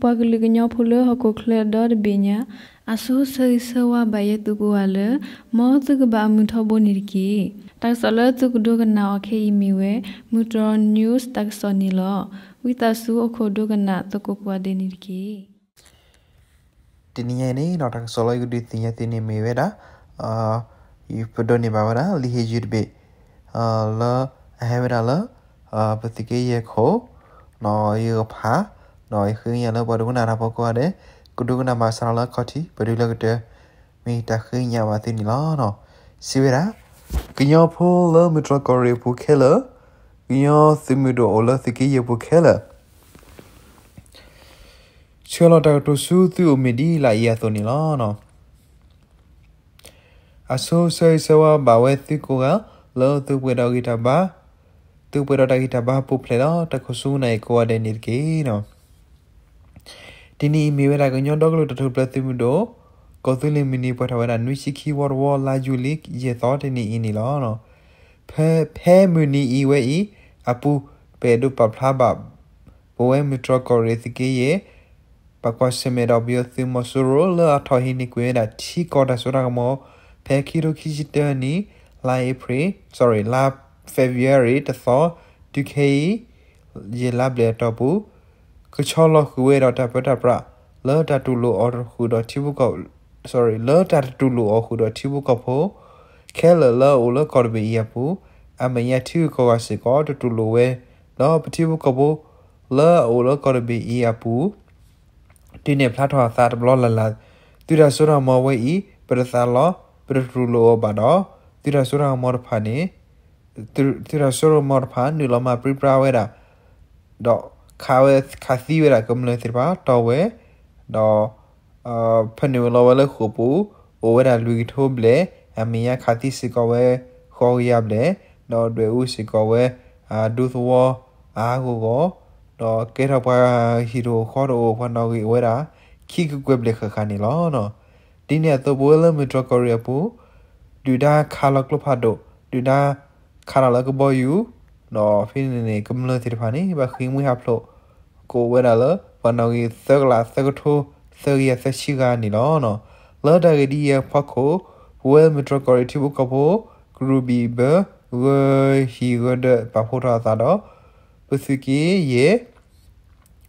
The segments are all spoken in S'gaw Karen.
ပှၤကလုာ်ကညီဖိလၢဟီၣ်ခိၣ်ချၢဒီတဘ့ၣ်ညါ, အဆိဆၢဂ့ၤဆၢဝါဘၣ်ယဲသုကိးဂၤလၢ မ်သုကဘၣ်အမုာ်ထီဘိန့ၣ်တက့ၢ်. တၢ်ကစီၣ်လၢသုကဒိကနၣ်အီၤခဲအံၤမ့ၢ်ဝဲ မုၢ်တြီၢ် news တၢ်ကစီၣ်န့ၣ်လီၤ. ဝံသးစူၤအိၣ်ခိးဒိကနၣ်သကိးကိးဂၤဒဲးန့ၣ်တက့ၢ်. တနံၤညါအံၤန့ၣ် တၢ်ကစီၣ်လၢယကဒုးသ့ၣ်ညါသုန့ၣ်မ့ၢ်ဝဲဒၣ် ယပဒိးန့ၢ်ဘၣ်ဝဲဒၣ် လံာ်ဟ့ၣ်ယုၢ်တဘ့ၣ် လၢအဟဲဝဲဒၣ်လၢ ပသုးက့ယဲၢ်ခိၣ် ယကဖး ဒီးယဃ့ကညးလၢပှၤဒိကနၣ်တၢ်ဖိကိးဂၤဒဲး ကဒိကနၣ်ဘၣ်စးထီၣ်လၢအခီၣ်ထံး ပတုၤလၢကတၢၢ် မ့ၢ်တၢ်ဃ့ကညးဘၣ်သုန့ၣ်လီၤ. စံးဝဲဒၣ် ကညီဖိလၢမုၢ်တြီၢ်ကီၢ်ရ့ၣ်အပူၤခဲလၢာ်, ကညီသုးမုၢ်ဒိၣ်အိၣ်လၢသုးက့ယဲၢ်ပူၤခဲလၢာ် ဆှၢလီၤတၢ်ကတိၤဆူသုအိၣ်မ့ၢ်ဒ်လာ်အံၤအသိးန့ၣ်လီၤ. အဆိဆၢဂ့ၤဆၢဝါဘၣ်ဝဲသုကိးဂၤ လၢသုပှဲၤဒီးဂံၢ်တၢ်ဘါ, သုပှဲၤဒီးတၢ်ဂံၢ်တၢ်ဘါပူၤဖျဲးဒီးတၢ်ခိၣ်ဆူနၢ်အံၤကိးဂၤဒဲးန့ၣ်တက့ၢ်. တနံၤအံၤမ့ၢ်ဝဲဒၣ်ကညီဒီကလုာ်တၢ်ထူၣ်ဖျဲးသုးမုၢ်ဒိၣ် ကီၢ်သူလ့ၤမုၢ်နံၤပှဲၤထီၣ်ဝဲဒၣ်နွံဆံခံဝီတဝီ လါယူၤလံ ယဲၢ်သီတနံၤအံၤန့ၣ်လီၤ. ဖဲ, ဖဲမုၢ်နံၤအံၤဝဲအံၤအပူၤ ပအဲၣ်ဒိးပာ်ဖျါဘၣ် ပဝဲမုၢ်တြီၢ်ကီၢ်ရ့ၣ်သုးက့ယဲၢ် ဘၣ်ကွၢ်ဆၢၣ်မဲာ်ဒီးပယီၤသုးမီၤစိရိၤလၢအထီၣ်ဟံးန့ၢ်ကွံာ်ဝဲဒၣ် ထံကီၢ်တၢ်စိတၢ်ကမီၤ ဖဲခံကထိခံဆံတၢနံၣ် လါအ့ဖြ့ၣ်, sorry, လါ February တသီ တုၤခဲအံၤ ယဲၢ်လါဘျဲၣ်အတီၢ်ပူၤ ကဆီလီၤဃုာ်ဝဲဒီးတၢ်ပၢတၢ်ပြး လၢတၢ်တူၢ်လိာ်အီၤဃုာ်ဒီးထံဖိကီၢ်, sorry, လၢတၢ်တတူၢ်လိာ်အီၤဃုာ်ဒီးထံဖိကီၢ်ဖိ ခဲလၢာ်လၢအအိၣ်လၢကီၢ်တဘ့ၣ်အံၤအပူၤ, အမဲာ်ညါထံဂုၤကီၢ်ဂၤစ့ၢ်ကီး တတူၢ်လိာ်ဝဲ, ဒီးပထံဖိကီၢ်ဖိ လၢအအိၣ်လၢကီၢ်တဘ့ၣ်အံၤအပူၤ ဒုးနဲၣ်ဖျါထီၣ်အသးတဘျီလၢ်လၢ်, သုးတၢ်စိတၢ်ကမီၤဝဲအံၤ ပတသးလီ, ပတတူၢ်လိာ်အီၤဘၣ်ဒီး, သုးတၢ်စိတၢ်ကမီၤတဖၣ်န့ၣ်, သုးတၢ်စိတၢ်ကမီၤတဖၣ် နုာ်လီၤမၤပြံပြါဝဲဒၣ်, ဒီးခးဝဲ, ခးသံဝဲဒၣ်ကမျၢၢ်သ့ၣ်တဖၣ်တီဝဲ, ဒီး ဖဲန့ၣ်ဝဲလီၤဝဲလၢဃိာ်ပူၤ, အိၣ်ဝဲဒၣ်လွံၢ်ကထိဘျဲၣ်, အမဲာ်ညါခးသံစ့ၢ်ကီးဝဲ ဃိးကယၤဘျဲၣ်, ဒီးဒွဲၣ်အူစ့ၢ်ကီးဝဲ ဒူသဝီ အါဂီၢ်ဂီၢ်, ဒီးကဲထီၣ်ပှၤဟံၣ်တအိၣ်ဃီတအိၣ် ပှၤနီၣ်ဂံၢ်အိၣ်ဝဲဒၣ် ခံကကွဲၢ်ဘျဲၣ်ဃၣ်ဃၣ်န့ၣ်လီၤ. ဒ်န့ၣ်အသိးပဝဲလၢမုၢ်တြီၢ်ကီၢ်ရ့ၣ်အပူၤ, ဒုၣ်ဒါခးလီၤကျိဖးဒိၣ်, ဒုၣ်ဒါခးတၢ်လၢကဘီယူၤ, ဒီးဖဲန့ၣ်န့ၣ် ကမျၢၢ်သ့ၣ်တဖၣ်န့ၣ် ဘၣ်ဃ့ၢ်မှံဟးဖျိး ကအိၣ်ဝဲဒၣ်လၢ ပှၤနီၣ်ဂံၢ်သၢကလးသၢကထိ သၢကယၤသၢဆံဂၤန့ၣ်လီၤ. လၢတၢ်ဂ့ၢ်ဒ်အံၤအဖီခိၣ်, ပဝဲမုၢ်တြီၢ်ကီၢ်ရ့ၣ်ထံဖိကီၢ်ဖိ ကရူၢ်ဘံၣ်ဘၢ ဂၢၤဟံၣ်ဂၢၤဒၢးပာ်ဖှိၣ်ထီၣ်အသးဒီး ပသုးက့ယဲၢ်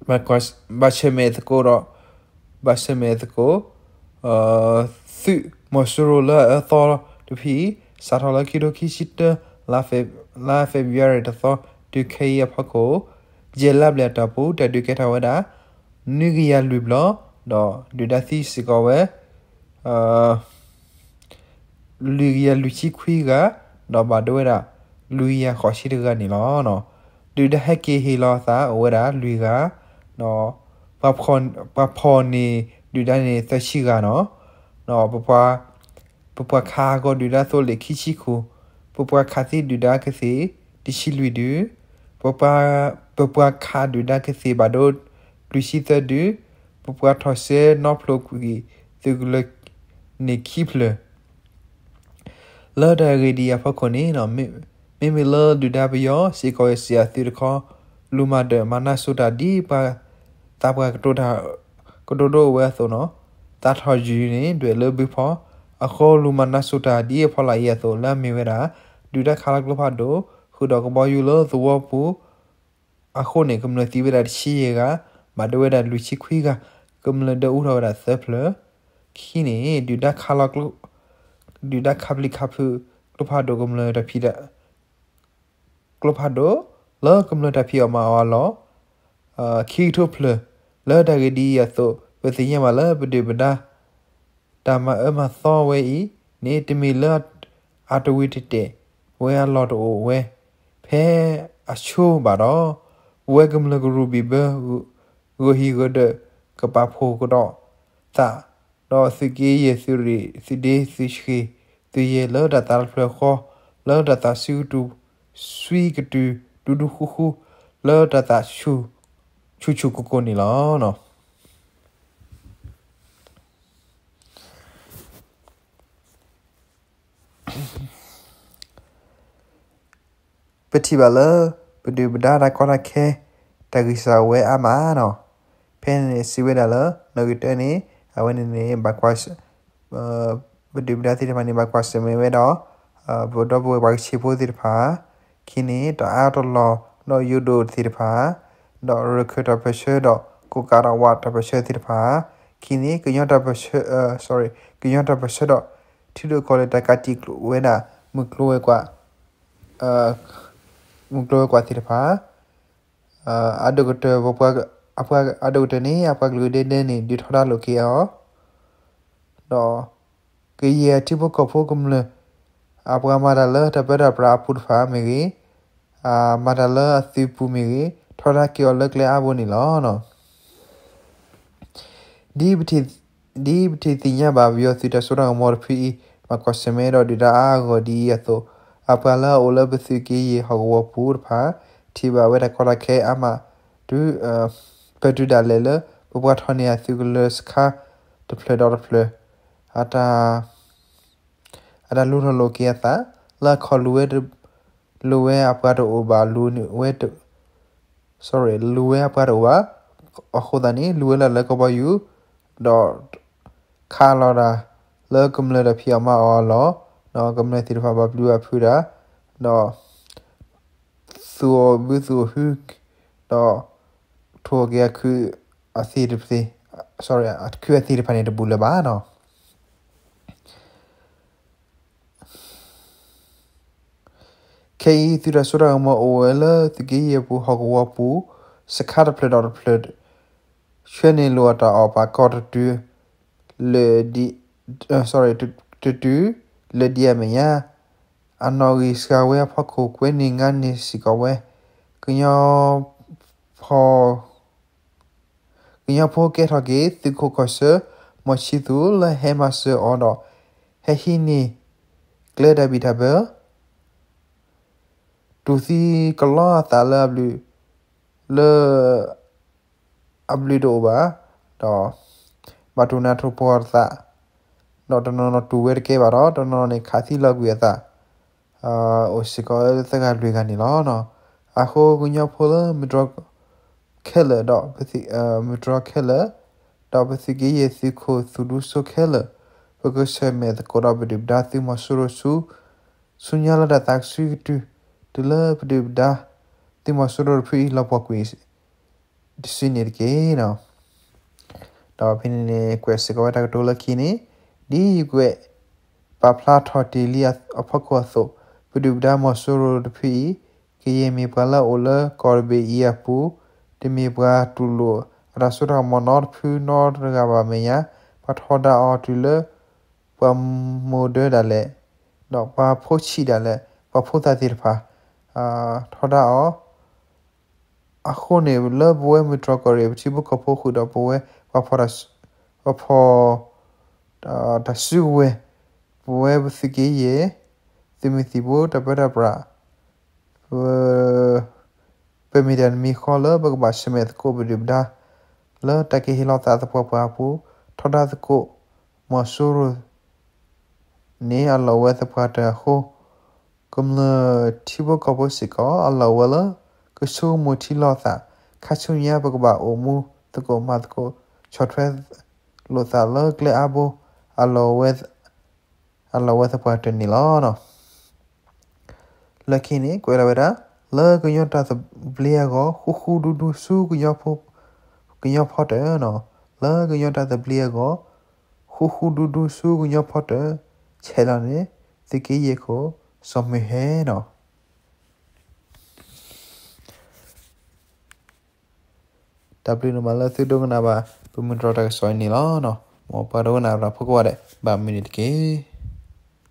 ဘၣ်ဆၢၣ်မဲာ်သကိးဒီး ဘၣ်ဆၢၣ်မဲာ်သကိး သုးမီၤစိရိၤလၢအအၢသီတဖုအံၤ စးထီၣ်လၢခံကထိခံဆံတၢ လါ February တသီ တုၤခဲအံၤအဖီခိၣ် ယဲၢ်လါဘျဲၣ်အတီၢ်ပူၤ တၢ်ဒုးကဲထီၣ်ဝဲဒၣ် နွံကယၤလွံၢ်ဘျီ ဒီးဒုၣ်ဒါသံစ့ၢ်ကီးဝဲ လွံၢ်ကယၤလွံၢ်ဆံခွံဂၤ, ဒီးဘၣ်ဒိဝဲဒၣ် လွံၢ်ကယၤဃိးဆံတဂၤန့ၣ်လီၤ. ဒုၣ်ဒါဟဲက့ၤဟ့ၣ်လီၤအသးအိၣ်ဝဲဒၣ်လွံၢ်ဂၤ, ဒီးပှၤဖီၣ်န့ၢ်ဒုၣ်ဒါန့ၣ်သၢဆံဂၤနီၤ, ဒီး ပပှၤခးဟးဂီၤဒုၣ်ဒါသိလ့ၣ်ခံဆံခိၣ်, ပပှၤခးသံဒုၣ်ဒါကသ့ၣ်တဆံလွံၢ်ဒု, ပပှၤခးဒုၣ်ဒါကသ့ၣ်ဘၣ်ဒိလွံၢ်ဆံသၢဒု, ပပှၤထီၣ်စဲနီဖျိကွံာ်သုးကလၢၤန့ၣ်ခံဖျၢၣ် လၢတၢ်ဂ့ၢ်ဒ်အံၤအဖီခိၣ်န့ၣ်, မ့မ့ၢ်လၢဒုၣ်ဒါပယီၤစ့ၢ်ကီးစံးအသုးတခီ, လူၤမၤဒၢၣ်မၤနၢ်စိၤတၢ်ဒ်ပှၤသးပှၢ်ကတိၤတၢ်ကတိၤဒိအိၣ်ဝဲအသိးနီၤ, သးထီၣ်ယုၢ်န့ၣ်ဒွဲၣ်လၢဘုဖီ, အဃိလူၤမၤနၢ်စိၤတၢ်ဒ်အဖီလာ်အံၤအသိးလၢအမ့ၢ်ဝဲဒၣ် ဒုၣ်ဒါခးလီၤကျိဖးဒိၣ်, ဃုာ်ဒီးကဘီယူၤလၢသဝီပူၤ အဃိန့ၣ် ကမျၢၢ်သံဝဲဒၣ်တဆံယဲၢ်ဂၤ, ဘၣ်ဒိဝဲဒၣ်လွံၢ်ဆံခွံဂၤ, ကမျၢၢ်ဒၢအူထီၣ်ဝဲဒၣ်သၢဖျၢၣ်, ခံန့ၣ် ဒုၣ်ဒါခးလီၤကျိ, ဒုၣ်ဒါခးပျံၤခးဖုးကျိဖးဒိၣ်ကမျၢၢ်တၢ်ဖံး ကျိဖးဒိၣ်, လၢကမျၢၢ်တၢ်ဖံးအီၣ်မၤအီၣ်အလီၢ်, ခံကထိဖျၢၣ်, လၢတၢ်ဂ့ၢ်ဒ်အံၤအသိး ပသ့ၣ်ညါဘၣ်လၢပဒုၣ်ပဒါ တၢ်မၤအၢမၤသီဝဲအံၤန့ၣ် တမ့ၢ်လၢအတဝံၤတတဲာ်ဝဲအလီၢ်တအိၣ်ဝဲ ဖဲအဆိဘၣ်ဒီး ပဝဲကမျၢၢ်ကရူၢ်ဘံၣ်ဘၢ ဂၢၤဟံၣ်ဂၢၤဒၢး ကပာ်ဖှိၣ်ကဒီးသး ဒီးသုးက့ယဲၢ်သုးရ့ၣ် သုးဒ့သုးဆှ့ၣ် သုးယဲၢ်လၢတၢ်သးတဖျၢၣ်ဃီ လၢတၢ်သးစုကတုၤ ဆှံကတုၤ ဒူဒူဃူဃူ လၢတၢ်သးဆူၣ်ဆူၣ်ကိၢ်ကိၢ်န့ၣ်လီၤ. ပထံၣ်ဘၣ်လၢ ပဒုၣ်ပဒါတၢ်ကီတၢ်ခဲ တၢ်ဂံၢ်စၢ်အိၣ်ဝဲအါမးနီၤ. ဖဲန့ၣ်စံးဝဲဒၣ်လၢ နီၣ်ဂံၢ်တၢန့ၣ် အဝဲန့ၣ်န့ၣ် ဘၣ်ကွၢ် ပဒုၣ်ပဒါသ့ၣ်တဖၣ်န့ၣ် ဘၣ်ကွၢ်ဆၢၣ်မဲာ်ဝဲဒီး ပဒီပုၢ်ဝဲၢ်ပှၤကဆံးဖိသ့ၣ်တဖၣ်, ခံန့ၣ် တအါတလီၤ ဒီးယိၣ်ဒိၣ်သ့ၣ်တဖၣ်, ဒီးရခၢၣ်တၢ်ပၢၢ်ဆၢဒီး ကိးကးဒီးဝးတၢ်ပၢၢ်ဆၢသ့ၣ်တဖၣ်, ခံန့ၣ် ကညီတၢ်ပၢၢ်ဆၢ sorry ကညီတၢ်ပၢၢ်ဆၢဒီး ထံဒိၣ်ကီၢ်လဲၢ်တၢ်ကးတံာ်ကျိၤဝဲဒၣ် မုၢ်ကျိၤဝဲၤကွာ် မုၢ်ကျိၤဝဲၤကွာ်သ့ၣ်တဖၣ် အဒိၣ်ကတၢၢ် ပှၤ အဒိၣ်ကတၢၢ်န့ၣ် အပှၤကလုာ်ဒဲးဒဲးန့ၣ် ဒုးထီဒါလိာ်က့ၤအီၤ, ဒီး ကယဲၢ်ထံဖိကီၢ်ဖိကမျၢၢ် အပှၤမၤတၢ်လၢတၢ်ပၢတၢ်ပြးအပူၤတဖၣ်မ့ၢ်ဂ့ၤ, မၤတၢ်လၢအသုးပူၤမ့ၢ်ဂ့ၤ, ထီဒါက့ၤအီၤလၢကျဲအါဘိန့ၣ်လီၤ. ဒ်ပထံၣ်သ့ၣ်ညါဘၣ် ပယီၤသုးတၢ်စိတၢ်ကမီၤတဖုအံၤ ဘၣ်ကွၢ်ဆၢၣ်မဲာ်ဒီးဒုၣ်ဒါအါအါဂီၢ်ဂီၢ်ဒ်အံၤအသိး, အပှၤလၢအအိၣ်လၢပသုးက့ယဲၢ်ဟီၣ်ကဝီၤပူၤတဖၣ် ထံၣ်ဘၣ်ဝဲတၢ်ကီတၢ်ခဲအါမး တုၤ ပတုၤဒၣ်လဲာ်လၢ ပပှၤထီၣ်န့ၢ်အသုးကလၢၤစခါတဖျၢၣ်ဒီးတဖျၢၣ် အတၢ် အတၢ်လူၤထီၣ်လိာ်က့ၤအသး လၢအခီၣ်လိာ်ဝဲ လိာ်ဝဲအပှၤတအိၣ်ဘၣ် လူၤဝဲ sorry လူၤဝဲအပှၤတအိၣ်ဘၣ် အဃိသတးန့ၣ် လူၤဝဲလၢလၢကဘီယူၤ ဒီး ခးလီၤတၢ် လၢကမျၢၢ်တၢ်ဖံးအီၣ်မၤအီၣ်အလီၢ် ဒီးကမျၢၢ်သ့ၣ်တဖၣ်ဘၣ်ဘျုးဘၣ်ဖှိၣ်တၢ် ဒီး သူၣ်အိၣ်ဘုသူၣ်အိၣ်ဟု ဒီး ထိၣ်က့ၤအခုအသ့ၣ်တဖၣ် sorry အခုအသ့ၣ်တဖၣ်န့ၣ်တဘူးလၢၤဘၣ်နီၤ. ခဲအံၤ သုးတၢ်စိတၢ်ကမီၤအိၣ်ဝဲလၢသုးက့ယဲၢ်ပူၤဟီၣ်ကဝီၤပူၤ စခါတဖျၢၣ်ဒီးတဖျၢၣ် ဆှၢန့ၢ်လိာ်အတၢ်အီၣ်ပာ်ကီၢ်တတုၤ လၢ တတုၤ လၢဒ်အမဲာ်ညါ အနီၣ်ဂံၢ်စှၤဝဲအဖီခိၣ် ကွဲးန့ၢ်ငါန့ၢ်စ့ၢ်ကီးဝဲ ကညီ ကညီဖိကဲထီၣ်က့ၤ သုးခိၣ်ကီၢ်ဆၢ မီၢ်ဆံသူး လၢဟဲမၤစၢၤအီၤဒီး ဟဲဟံးန့ၢ် ကျဲတၢ်ဘံၣ်တၢ်ဘၢ တူၢ်သံကလီအသးလၢအဘျုး လၢ အဘျုးတအိၣ်ဘၣ်, ဒီး ဘၣ်တူၢ်နးထီၣ်ပှီၤအသး, ဒီးတနီၤနီၤတူၢ်ဝဲတကဲဘၣ်ဒီး တနီၤနီၤန့ၣ်ခးသံလီၤကွံာ်အသး အိၣ်စ့ၢ်ကီးသၢဂၤလွံၢ်ဂၤန့ၣ်လီၤ. အဃိကညီဖိလၢမုၢ်တြီၤခဲလၢာ်ဒီး မုၢ်တြီၤခဲလၢာ်, ဒီးပသုးက့ယဲၢ်သုးခိၣ်သူၣ်ဒူစိခဲလၢာ်, ပကဆၢၣ်မဲာ်သကိးဒီးပဒုၣ်ပဒါသုးမီၤစိရိၤဆူ ဆူညါလၢတၢ်သးကဆှီကတုၤ တုၤလၢပဒုၣ်ပဒါ သုးမီၤစိရိၤတဖုအံၤလီၤပှီၢ်ကွံာ် တစုန့ၣ်တက့ၢ်. ဒီးဖဲန့ၣ်န့ၣ် ကွဲးစ့ၢ်ကီးဝဲတၢ်ကတိၤလၢခံန့ၣ်, ဒ်ယကွဲးပာ်ဖျါထီၣ်တ့ၢ်လံအဖီခိၣ်အသိး, ပဒုၣ်ပဒါမီၤစိရိၤတဖုအံၤ ကယဲၢ်မ့ၢ်ပှၤလၢအအိၣ်လၢကီၢ်တဘ့ၣ်အံၤအပူၤ, တမ့ၢ်ပှၤတူၢ်လိာ်အတၢ်စိတၢ်ကမီၤနီတဖုနီတဂၤဘၣ်အမဲာ်ညါ, ပှၤထီဒါအီၤတုၤလၢ ပှၤမိၢ်ဒၢဒၣ်လဲာ်, ဒီးပှၤဖိဆံးဒၣ်လဲာ်, ပှၤဖိသၣ်သ့ၣ်တဖၣ် ထီဒါအီၤ အဃိန့ၣ် လၢပဝဲမုၢ်တြီၤကီၢ်ရ့ၣ် ပထံဖိကီၢ်ဖိဃုာ်ဒီးပဝဲ ပှၤဖီၣ် ပှၤဖီၣ် တၢ်စုကဝဲၤ ပဝဲပသုးက့ယဲၢ် သုးမုၢ်သံၣ်ဘိ တၢ်ပၢတၢ်ပြး ပ ပမ့ၢ်တၢ်တမံၤဃီလၢပကဘၣ်ဆၢၣ်မဲာ်သကိးပဒုၣ်ပဒါ လၢတၢ်ကဟ့ၣ်လီၤသးသပှၢ်ပှၢ်အပူၤ ထီဒါသကိး မီၤစိရိၤ န့ၣ်အလီၢ်ဝဲသပှၢ်တၢၢ်အဃိ ကမျၢၢ်ထံဖိကီၢ်ဖိစ့ၢ်ကီး အလီၢ်ဝဲလၢ ကဆိကမိၣ်ထံလီၤသး ခါဆူညါပကဘၣ်အိၣ်မူသကိးမၤသကိး ဆီၣ်ထွဲလိာ်သးလၢကျဲအါဘိ အလီၢ်ဝဲ အလီၢ်ဝဲသပှၢ်တၢၢ်န့ၣ်လီၤ. လၢခံန့ၣ် ကွဲးလီၤဝဲဒၣ် လၢကညီတၢ်သဘျ့အဂီၢ် ဃူဃူဒူဒူဆူ ကညီဖီတၢၢ်နီၤ, လၢကညီတၢ်သဘျ့အဂီၢ် ဃူဃူဒူဒူဆူကညီဖီတၢၢ် ဆဲးလီၤန့ၣ် သုးက့ယဲၢ်ခိၣ် စီၤမုၢ်ဟဲနီၤ. တၢ်ဘျုးဒိၣ်မးလၢသုဒိကနၣ်ဘၣ် ပမုၢ်တြီၤတၢ်ကစီၣ်အံၤန့ၣ်လီၤ. မ်ပှၤဒိကနၣ်တၢ်ဖိကိးဂၤဒဲး ဘၣ်မုာ်န့ၣ်တက့ၢ်.